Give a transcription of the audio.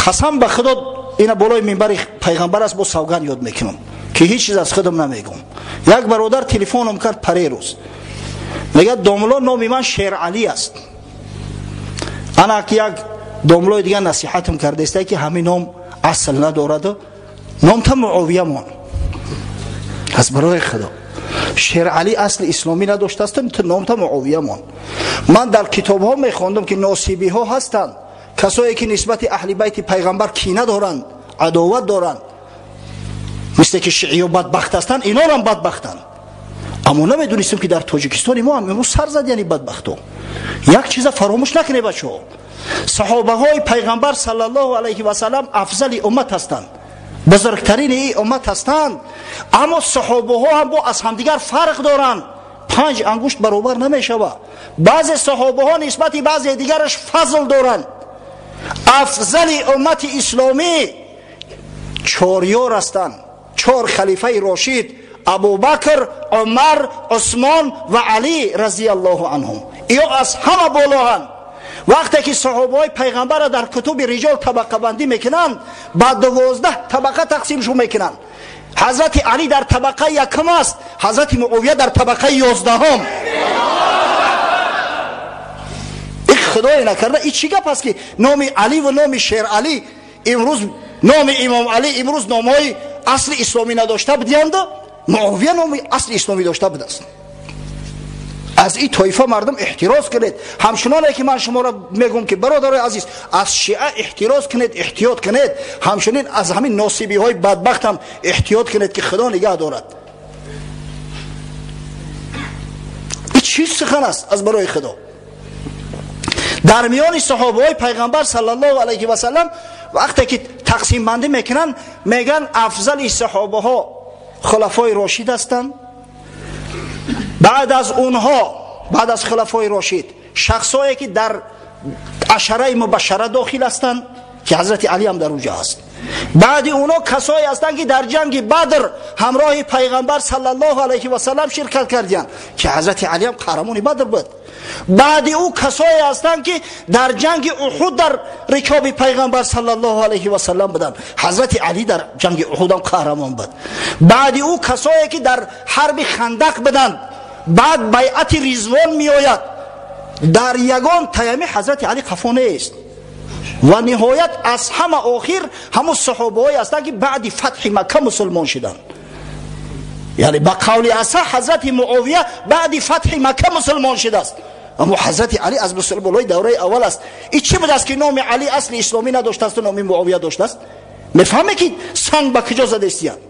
Қасам ба Худо, ина болои минбари пайғамбар аст, бо савган ёд мекунам, ки ҳеҷ чиз аз худам намегум. Як бародар телефоном кард парерӯз, мегӯяд: домло, номи ман Шералӣ аст. Ана ки як домлои дигар насиҳатам кардаиста, ки ҳамин ном асл надораду номта Муовия мон. Аз барои Худо, Шералӣ асли исломӣ надоштааст, номта Муовия мон. Ман дар китобҳо мехондам, ки носибиҳо ҳастанд, касое ки нисбати аҳли байти пайғамбар кина доранд, адоват доранд, мисле ки шииё бадбахт ҳастанд, инонам бадбахтанд. Аммо намедонистем, ки дар Тоҷикистони мо ҳам имрӯз сар зад, яъне бадбахто. Як чиза фаромӯш накунед, бачаҳо: саҳобаҳои пайғамбар саллаллоҳу алайҳи васаллам афзали уммат ҳастанд, бузургтарини ин уммат ҳастанд, аммо саҳобаҳо ҳам бо аз ҳамдигар фарқ доранд. Панҷ ангушт баробар намешавад. Баъзе саҳобаҳо нисбати баъзе дигараш фазл доранд. Афзали уммати исломӣ чорёр ҳастанд, чор халифаи рошид: Абубакр, Умар, Усмон ва Алӣ разияллоҳу анҳум. Иё аз ҳама болоҳанд. Вақте ки саҳобаҳои пайғамбарро дар кутуби риҷол табақабандӣ мекунанд, ба 12 табақа тақсимшон мекунанд. Ҳазрати Алӣ дар табақаи якум аст, ҳазрати Муовия дар табақаи 11-ум. И худое накарда, и чӣ гап аст, ки номи Алӣ ва номи Шералӣ имрӯз, номи имом Алӣ имрӯз номҳои асли исломӣ надошта будиянду Муовия номи асли исломӣ дошта будааст? Аз ин тоифа мардум эҳтироз кунед. Ҳамчуноне ки ман шуморо мегӯм, ки бародарои азиз, аз шиа эҳтироз кунед, эҳтиёт кунед, ҳамчунин аз ҳамин носибиҳои бадбахт ҳам эҳтиёт кунед, ки Худо нигаҳ дорад. Ин чӣ сухан аст аз барои Худо? Дар миёни саҳобаҳои пайғамбар саллаллоҳу алайҳи васаллам вақте ки тақсимбандӣ мекунанд, мегӯянд афзали саҳобаҳо хулафои рошид ҳастанд. Баъд аз онҳо, баъд аз хулафои рошид, шахсое ки дар ашараи мубашшара дохил ҳастанд, ки ҳазрати Алӣ ҳам дар онҷо ҳаст. Баъди онҳо касое ҳастанд, ки дар ҷанги Бадр ҳамроҳи пайғамбар саллаллоҳу алайҳи васаллам ширкат кардиянд, ки ҳазрати Алӣ ҳам қаҳрамони Бадр буд. Баъди ӯ касое ҳастанд, ки дар ҷанги Уҳуд дар рикоби пайғамбар саллаллоҳу алайҳи васаллам буданд. Ҳазрати Алӣ дар ҷанги Уҳудам қаҳрамон буд. Баъди ӯ касое ки дар ҳарби Хандақ буданд. Баъд байъати Ризвон меояд. Дар ягон таями ҳазрати Алӣ қафо нест. Ва ниҳоят, аз ҳама охир ҳамун саҳобаҳое ҳастанд, ки баъди фатҳи Макка мусулмон шиданд. Яъне ба қавли асаҳ, ҳазрати Муовия баъди фатҳи Макка мусулмон шидааст, аммо ҳазрати Алӣ аз мусулмонҳои давраи аввал аст. И чӣ будааст, ки номи Алӣ асли исломӣ надоштааст, номи Муовия доштааст? Мефаҳме, ки санг ба куҷо задаистиянд?